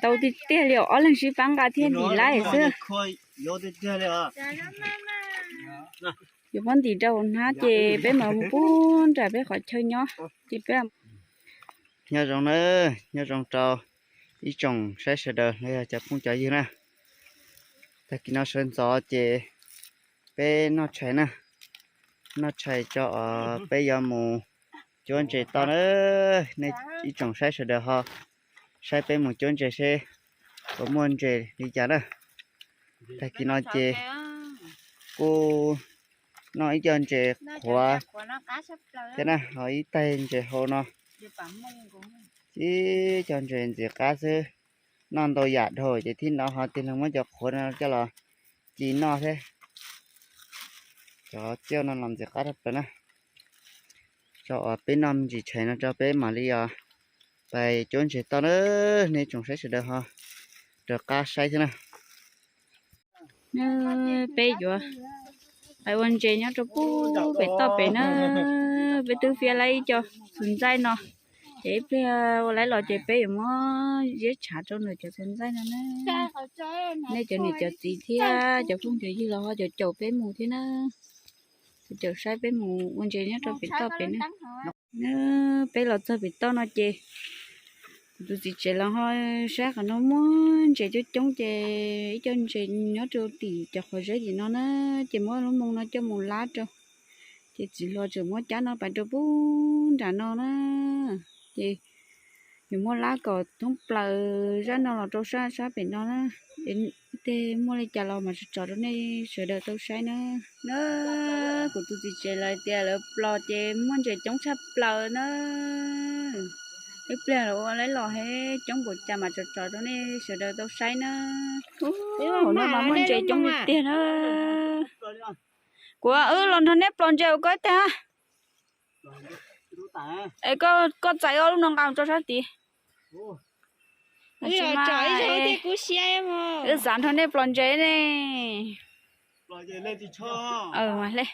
tau tiag tiag li os, ob leeg sib pab nqa thiaj ntim laib xwb. Yuav muab ntim rau hauv hnab ces peb mam mus pub nram peb qhov chaw nyob. Ces peb nyob zoo na, nyob zoo rau ib tsoom saib sawv daws los yog cov phooj cov ywg na. Tag kis no sawv ntxov ces peb noj tshais na, noj tshais tso os peb yuav mus cuab ntses toj na. Nej ib tsoom saib sawv daws ho saib peb mus cuab ntses seb puas muaj ntses li cas na. Tag kis no ces kuj noj ib co ntses qhuav thiab na, ho ib taig ntses hau no, ib co ntses ntxim qab xwb. Noj ntau yam dhau ces thib no ho tig los muab cov qhuav no coj los ci noj thiab. Cov tsiaj no los ntxim qab dhau plaws na. Tso os peb noj me ntsis tshais no tso peb mam li os pais cuab ntses toj na. Nej tsoom saib sawv daws ho rov qab saib thiab na. Peb yuav pais ua ntses nyob rau pub pem toj pem na. Peb twb fiab laib ib co txhuv ntxaij no, ces ib pliag ua laib los ces peb yuav muab ziab tshav rau nram cov txhuv ntxaij no na. Nej cov niam cov txiv thiab cov phooj cov ywg los ho caum caum peb mus thiab na. Caum caum saib peb mus ua ntses nyob rau pem toj pem na. Peb los txog pem toj no ces kuv tus txiv tsev los ho saib qhov no muaj ntses coob coob ces ib co ntses nyob rau tim cov qhov zeb tim no na, ces muab lub moo no coj mus lab rau. Ces txiv hluas tseem muab cab no pais rau pub nram no na. Ces yuav muab lab kom thoob plaws zaj no los rau sab sab pem no na. Tej muaj li cas los mas tso tso rau nej sawv daws tau saib na. Na, kuv tus txiv tsev lawv tias lawv plos ces muaj ntses coob tshaj plaws na. Ib pliag lawv ua laib los he coob npaum cas mas tso tso rau nej sawv daws tau saib na. Hauv no mas muaj ntses coob tiag tiag na. Kuv wb los nrog neb plos ntses ua koj ib teg. Es koj txais ob lub no nqa mus rau sab tid. Wb xav nrog nej plos ntses ne. Mas hle.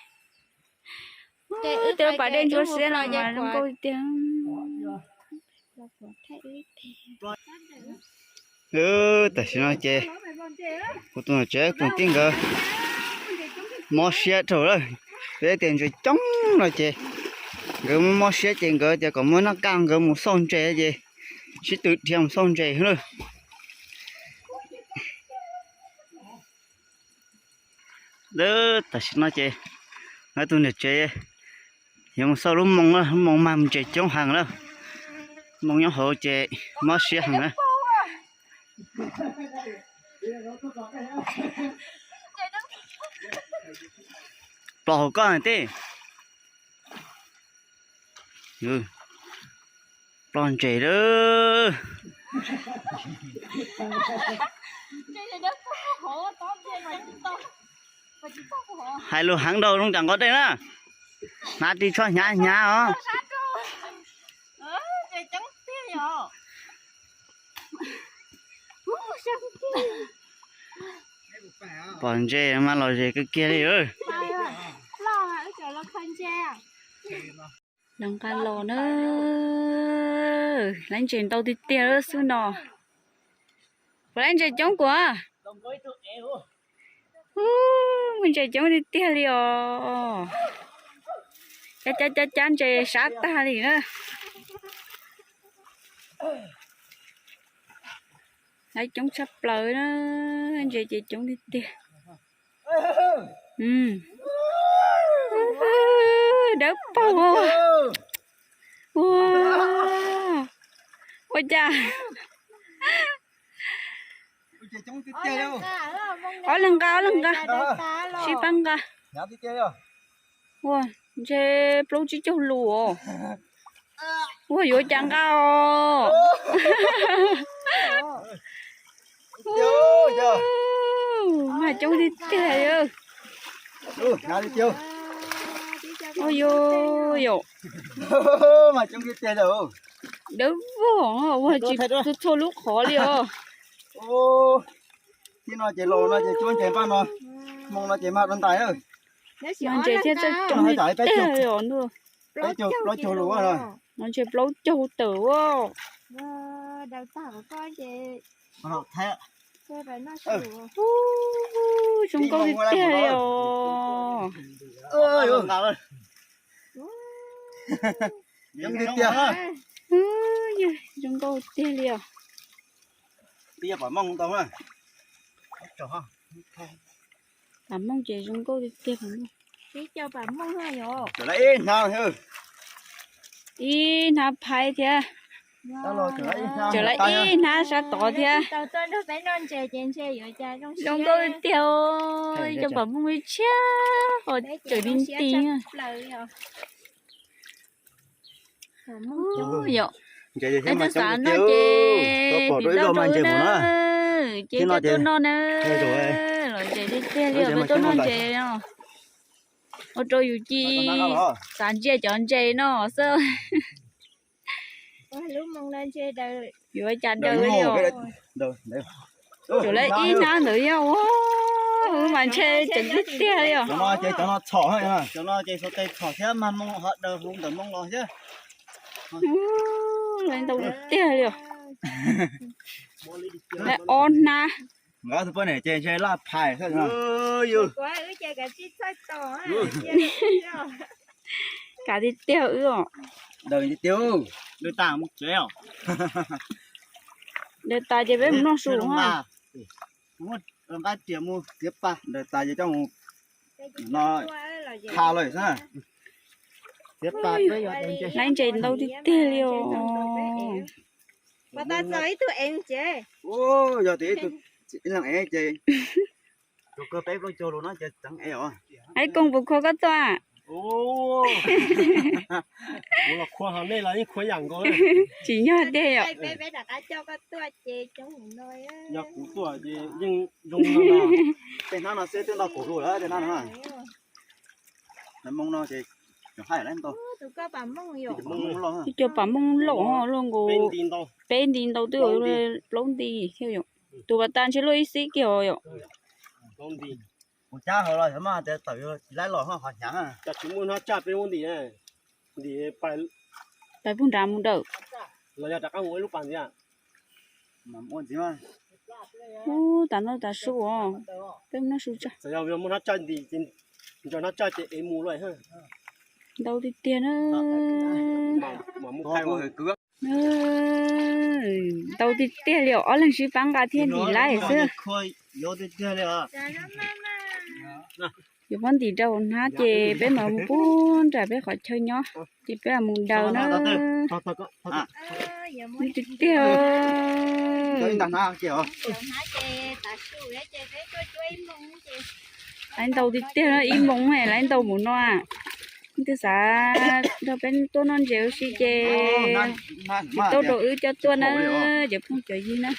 Tej pas dej ntsuab xiab no mas zoo nkauj tiag. Tam sim no ces kuv tus niam tsev tus tij nkawd mob siab dhau lawm. Peb tias ntses coob no ces nkawd mob siab ces nkawd tias kom muab noj kaj nkawd mus xauj ntses ces sib tw dhia mus xauj ntses lawm. Tam sim no ces nkawd tus niam tsev yuav mus xauj lub moo, lub moo mag ntses coob heev lawm. Moo nyob hauv ces mob siab heev na. Plos hauv koj tij. Plos ntses lawm. Hais lus heev rau zoo cas nqos dej na. Hnav ris tsho hnyav hnyav os. Pom ntses mas lom zem kawg kiag li. Los nqa los na. Laib ntses ntau tiag tiag xwb no. Puas laib ntses coob kuv? Muaj ntses coob tiag tiag li os. Cab cab cab cab ntses sab tag li na. Laib coob tshaj plaws na. Ntses ces coob tiag tiag. Dawb paug. Ua, ua cas? Ob leeg nqa, ob leeg nqa. Sib pab nqa. Ua, ntses plaub tsib caug lus os. Ua, yuav cas nqa os. Mag coob tiag tiag. Ua, yog yom. Dawb vog, ua tsis txhua lub qhov li os. Thib no ces laus no ces cuab ntses npaj no, hmoo no ces mag rau ntais. Ntses thiaj txawj coob tiag os. Plaub caug lus, ntses plaub caug tawm os. Ub, zoo nkauj tiag tiag li os. Ub, zoo nkauj tiag li os. Pam mooj ces zoo nkauj tiag tiag. Ib hnab phais thiab. Tseem lawv ib hnab sab tod thiab. Zoo nkauj tiag, cov pam mooj tshiab, ho tseem ti nti. Yom, leej twg xav noj ces tiv tauj rau wb na, ces coj tuaj noj na. Los ntses tiag tiag li os, peb tuaj noj ntses no. Ua rau yus cia xav ntsia cov ntses no xwb. Yuav ua cas daws li os. Tseem lawv ib hnab ntawd yog ua, wb mas ntshe tseem tiag tiag li os. Cov no ces txhom, cov no ces xuas tes txhom thiab mag moo ho daws hauv ntawm moo los thiab. Lawv ntau tiag li os. Lawv ob hnab. Nkawd tus poj niam ces ntshe laj phais xwb. Kav tiag tiag wb os. Daws tas ces peb mus noj su ha. Daws tas ces coj mus no, tha lawm xwb. Laiv ntses ntau tiag tiag li os. Yog tias ib leeg ev ces rau kawg peb plaub caug lus no ces tseem ev os. Ib koog puas khua koj tuaj? Tsis nyog tiag yom. Yog kuv tuaj ces yeej zoo no. Tej hnab no xwb twb ntau kaum lus lawm tej hnab no. Moo no ces cov pam mooj loj luaj nkaus, peb nti ntau twb plaub nti thiab yom. Tus pas tas ntshe luaj ib xib kiag os yom. Mus cab hauv los mas tias tawm tsis laib los ho hnyav. Cas tsis muaj hnab tsaj peb muab ntim, ntim pais puag nrad mus dawm. Los yog rov qab mus ib lub pas ntxiv. Ub, tas no tas su os, peb mus noj su tso. Txawm yog muaj hnab tsaj ntim, nco hnab tsaj ces ev mus lawm. Ntau tiag tiag na. Ntau tiag tiag li os, ob leeg sib pab nqa thiab ntim laib xwb. Yuav muab ntim rau hauv hnab ces peb mam mus puag nram peb qhov chaw nyob ces peb mus daws na. Tiag tiag. Laiv ntau tiag tiag, ib moos laiv ntau mus no. Leej twg xav nrog peb tuaj noj ntses ua si ces tiv tauj rau wb coj tuaj na, cov phooj cov ywg na.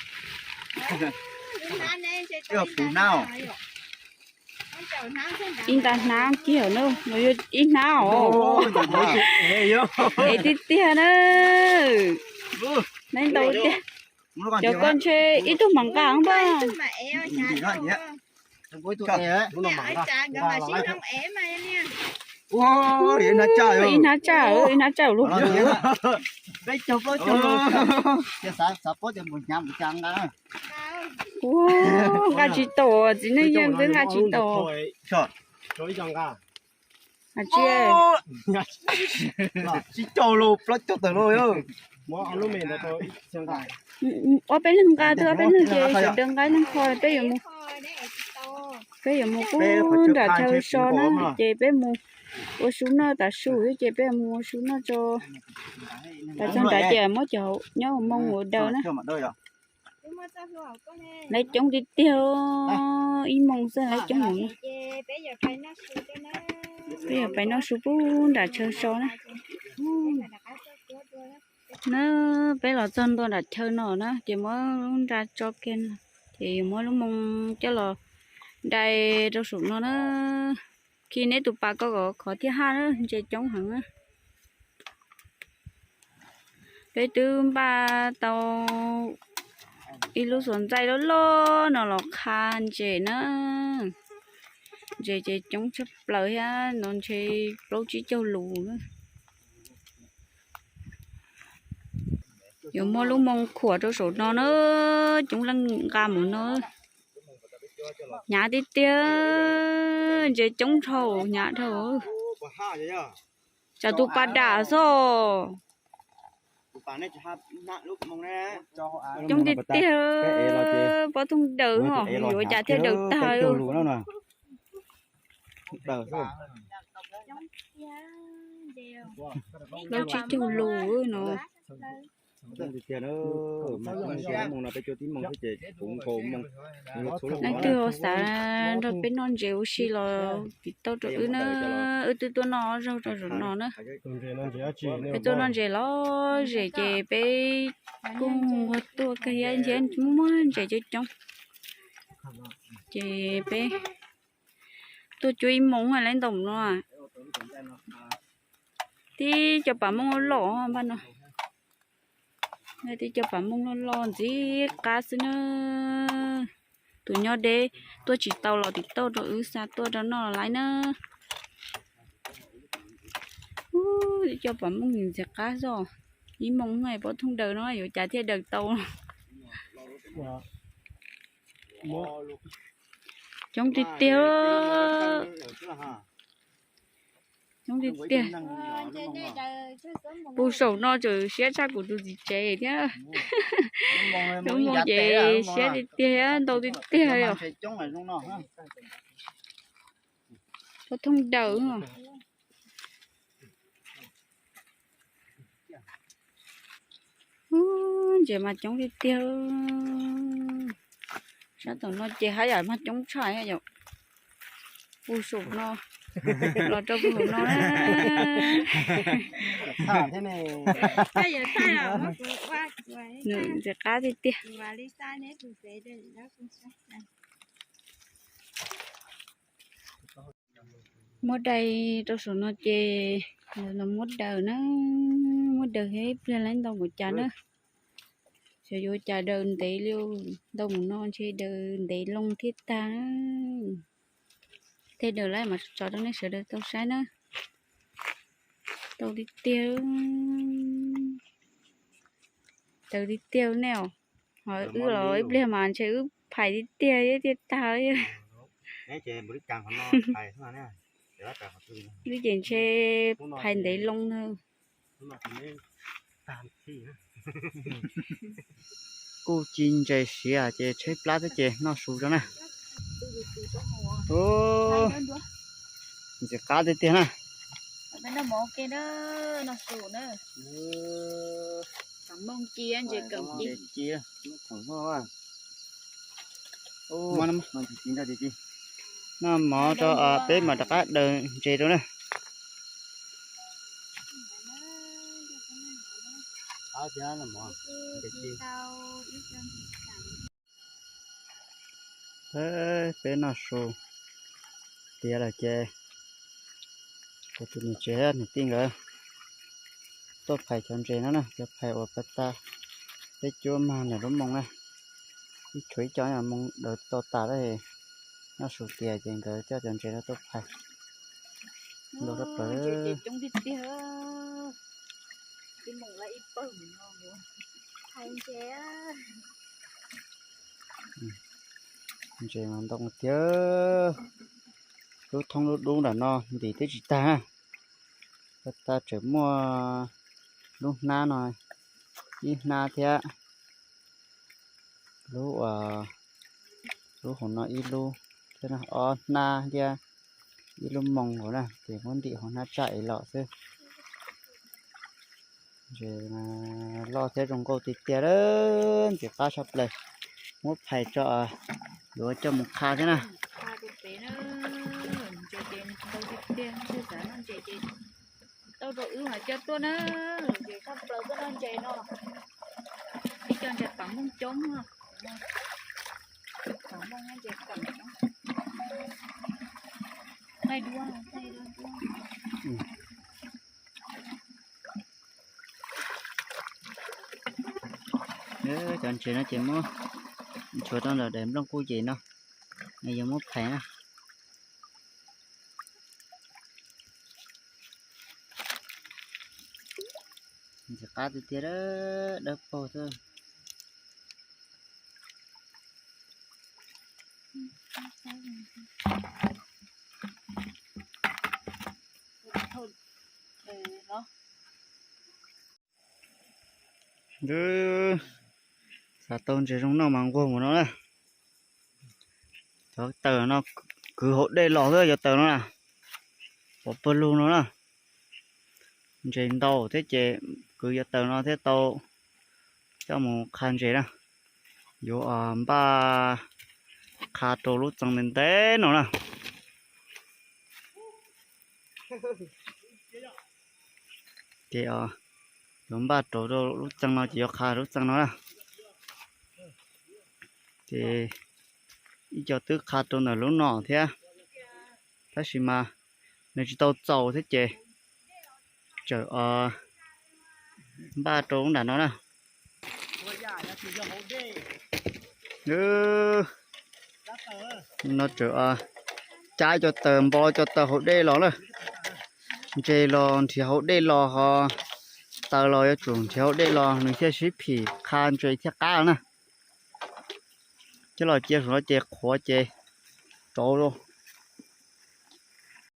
Ib nta hnab kiag na, no yog ib hnab os. Ev tiag tiag na. Laiv ntau tiag. Cov ko ntshe ib tug mam nqa npaj. Ib hnab tsaj, ib hnab tsaj luaj. Ua, nqa tsis tau, txiv neej yeej twb nqa tsis tau. Tsis, ob peb leeg nqa twb ob peb leeg ces sawv daws nqa ib leeg qho, peb yuav mus, peb yuav mus puag nram chaw so na ces peb mus ua su noj tas su xwb ces peb mus ua su noj tso. Pas txog nrad ces muab cov nyob hauv moo ua daws na. Laiv coob tiag tiag, ib moos xwb laiv coob heev. Peb yuav pais noj su puag nram chaw so na. Na, peb los txog ntua nram chaw no na ces muab lub nra tso kiag no, ces yuav muab lub moo coj los dai rau saum no na. Khi neb tus pas ko kom khov thiaj haj na, ntses coob heev na. Peb twb npaj tau ib lub xuas ntxaij loj loj no los qha ntses na. Ntses ces coob tshaj plaws thiab no, ntshe plaub tsib caug lus na. Yuav muaj lub moo khuam rau saum no na, coob leej nqa mus no. Hnyav tiag tiag, ntses coob dhau, hnyav dhau. Tsam tus pas dam xwb. Coob tiag tiag, pob thooj daws os, yuav cas thiaj daws tag. Plaub tsib caug lus no. Leej twg xav nrog peb noj ntses ua si los tim tauj rau wb na, wb twb tuaj noj zaug rau zaum no na. Peb tuaj noj ntses los zem ces peb kuj nquag tuaj kawg thiab, nrhiav muaj ntses coob coob. Ces peb tuaj cuab ib moos lawm ntau no. Tib co pam mooj loj loj npaj no. Tib co pam mooj loj loj ntxim qab xwb na. Tus nyob deb tuaj tsis tau los tim tauj rau wb xa tuaj rau noj lawm na. Tib co pam mooj ntxim qab xwb. Ib moos pob thooj daws no yuav cas thiaj daws tau. Coob tiag tiag. Coob tiag tiag. Puag saum no tseem siab tshaj kuv tus txiv tsev thiab. Coob moo ces siab tiag tiag, ntau tiag tiag os. Pob thooj daws. Ntses mas coob tiag tiag. Sab tom no ces haj yam mas coob tshaj yom. Puag saum no los rau puag saum no na. Nws ntxim qab tiag tiag. Muab dai rau saum no ces los muab daws na, muab daws thiab ib pliag lawv ntau npaum cas na. Xyov yuav cas daws ntev li, ntau mus no ntshe daws ntev loo thiab tag. Tej daws lawm mas tso rau nej sawv daws tau saib na. Tau tiag tiag, tawv tiag tiag nej os. Ho wb los ib pliag mas ntshe wb phais tiag tiag thiab thiaj tag. Wb ces ntshe phais ntev loo na. Kuj ci ntses siav ces tshaib plab thiab ces noj su rau na. Ntxim qab tiag tiag na. Noj mov rau peb mam rov qab daws ntses rau na. Peb noj su tiav lawm ces kuv tus niam tsev niam tij nkawd tuaj phais cov ntses no na, cov phais uas pab ta peb cuab mag nram lub moo na. Ib tshuav ib co moo daws tau tas lawm, noj su tiav ces nkawd coj cov ntses no tuaj phais. Ntau tshaj plaws. Ntses mas ntau tiag. Lub thoob lub dub nram no ntim twb tsis tag. Pab ta tseem muaj lub hnab no, ib hnab thiab lub, lub hauv no ib lub thiab, ob hnab thiab ib lub moo hauv na, ces muab ntim hauv hnab tsaj es los xwb. Ntses loj thiab zoo nkauj tiag tiag, ntxim qab tshaj plaws. Muab phais tso, yuav coj mus qha thiab na. Tau rau wb mas coj tuaj na, ces tshaj plaws tuaj noj ntses no. Ib co ntses pam mooj coob, pam mooj ntses pam. Cov ntses no ces muab nchuav rau ntawm daim nplooj kuj yem no, nws yuav muab phais na. Ntxim Qab tiag tiag, dawb paug xwb. Xav tau ntses zoo noj mas nquag mus no na. Cov taws no kwv hauv dej los xwb cov taws no na. Pov pawg lug no na. Ntses ntau thiab ces kwv cov taws no thiab tau coj mus qha ntses na. Yuav npaj qha rau lub txee ntev ntev no na. Ces yuav npaj rau lub txee no ces yuav qha lub txee no na. Ces ib co twb qha rau ntawm lub no thiab, tab sis mas nws tsis tau txaus thiab ces tseem npaj rau lub nram no na. No tseem cab cov taws, npo cov taws hauv dej los na. Ntses los nrhiav hauv dej los ho taws los yuav tsum nrhiav hauv dej los nws thiaj sib phim qha ntses thiaj qab na. Coj los cia saum no ces qhuav ces rauv